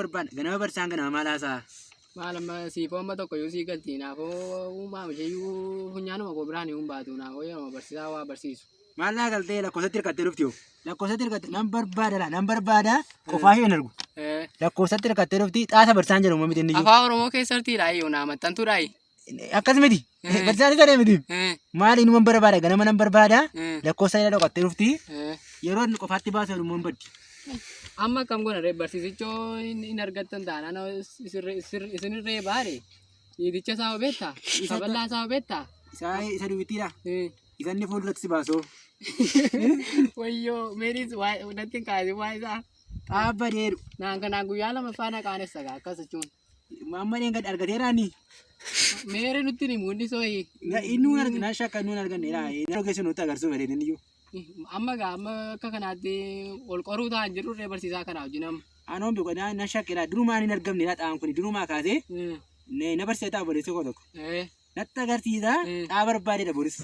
barbaada. Ganama barsaan ganama maal haasa'a? Maal amma siifoo amma tokko iyyuu sii galti naafoo uumaam ishee iyyuu funyaanuma koo biraan hin baatu naafoo yeroo barsiisaa waa barsiisu. Maal naa galtee lakkoofsatti hirkattee dhufti yoo? Lakkoofsatti hirkattee nan barbaada laa nan barbaada qofaa ishee hin argu. Lakkoofsatti hirkattee dhufti xaasa barsaan jedhamu miti inni iyyuu. Afaan Oromoo keessattiidha iyyuu naa maxxantuudha. Akkas miti. Barsaan isa miti. Maali inuma barbaada ganama nan barbaada lakkoofsa jala dhokattee dhufti yeroo inni qofaatti baasu immoo hin baddi. Amma akkam goona ree barsiisichoo hin argattan taanaan isinirree baare dhiiticha isaa beektaa? Kaballaa isaa beektaa? Isaa isa duwwittiidha. Isa inni fuulduratti si baasoo. Wayyoo meeris natti hin kaasin waa isaa. Dhaabbadeeru. Naan kanaan guyyaa lamaffaa na qaanessa gaa akkas jechuun. Amma dheen gad argateeraani. Meeree nutti himu inni sooyi. Inni nuun arganne shakka nuun arganne laa. Inni ogeessi nutti agarsiisuu fedhe inni iyyuu. Amma gaa amma akka kanaatti ol qoruu ta'an jirru ree barsiisaa kanaa wajjin amma. Anoon beeku na shakke laa durumaan hin argamne laa xaa'aan kun durumaa kaasee na barsiisa ta'a obboleessi koo tokko. Natti agarsiisa xaa barbaadeedha boris.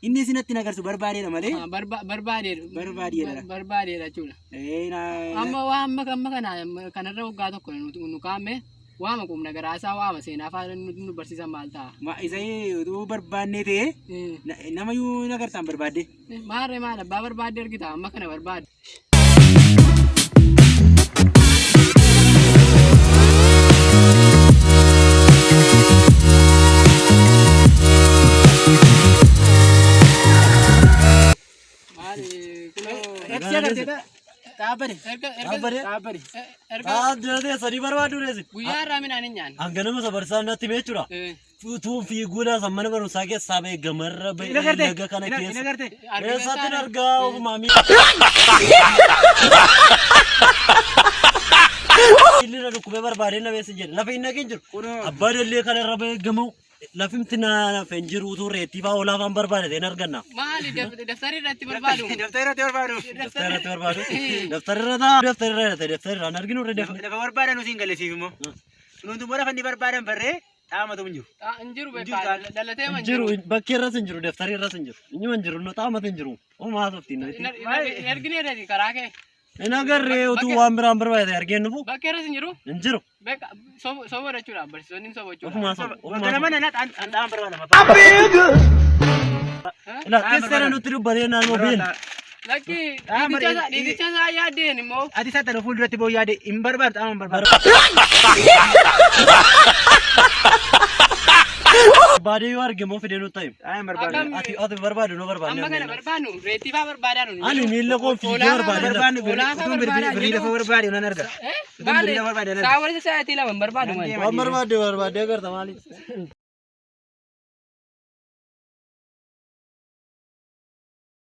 Inni isin natti hin agarsiisu barbaadeedha malee. Barbaadeedha. Barbaadeedha. Barbaadeedha jechuudha. Amma waa amma amma kana kanarra waggaa tokko nu kaa'ame waama qubna garaa isaa waama seenaa fa'aa nu barsiisan maal ta'a? Isa utuu barbaannee ta'ee namayyuu hin agartaan barbaadde. Maarree maal abbaa barbaadde argita amma kana barbaadde. Maali kunoo Eegsee agarteeta dhaabbate. erga erga Dhaabbate. Dhaabbate. erga Dhaabbate sadii barbaadu reesi. guyyaa irraa midhaan hin nyaanne. Hanganama sabarsaan natti himee jechuudha. Utuun fiiguudhaan san mana barumsaa keessaa ba'e gamarra ba'e Hin agartee? laga kana Hin keessa. agartee? Eessattin argaa ofumaa miilli na dhukkubee barbaadee na beessa jedhe lafa hin dhaqin jiru. Kunoo. Abbaa dallee kana irra ba'e gamoo lafimti na nafe hin jiru utuu reettii fa'aa olaa fa'aan barbaade ta'e hin arganna. Maali daftari irratti barbaadu? Daftara irratti barbaadu. Daftara irratti barbaadu. Daftara irra ta'a. Daftara irra ta'e daftara irra hin arginu irra dafne. Lafa barbaadan nuti hin gallisiif immoo. Nuti immoo lafa inni barbaadan barree xaamatu hin jiru. Hin jiru Hin jiru beekaa dhalatee Hin jiru bakki irras hin jiru daftari irras hin jiru. Inni hin jiru nu xaamatu hin jiru. Homaa haasoftiin nuti. Hin argine karaa kee. Hin agarree utuu waan biraan barbaade argeen dhufu Bakki irras hin jiru. hin jiru. Beekaa soba jechuudha barsiisonni soba jechuudha. Ofumaa soba. Ofumaa Ganama soba. nana xaama barbaadama. Ilaa teessee nutti dubbatee naannoo beena. Lakki dhiiticha isaa yaaddeen immoo. Ati isa tana fuulduratti booyyaade hin barbaadu xaama hin barbaadu. Barbaadee yoo arge immoo fidee nutti himu. Xaama hin barbaadu. Akkam- Ati ati barbaadu nu barbaadne. Amma kana barbaannu reettii fa'aa barbaadaa nu. Ani miilla koo fiigee barbaade. Barbaannu Olaafaa utuun barbaadaa birrii lafa barbaade nan arga. Maali? Birrii lafa barbaade nan arga. Saawwan isa sa'aatii lama hin barbaadu maali? Waan barbaadde barbaadde agarta maali?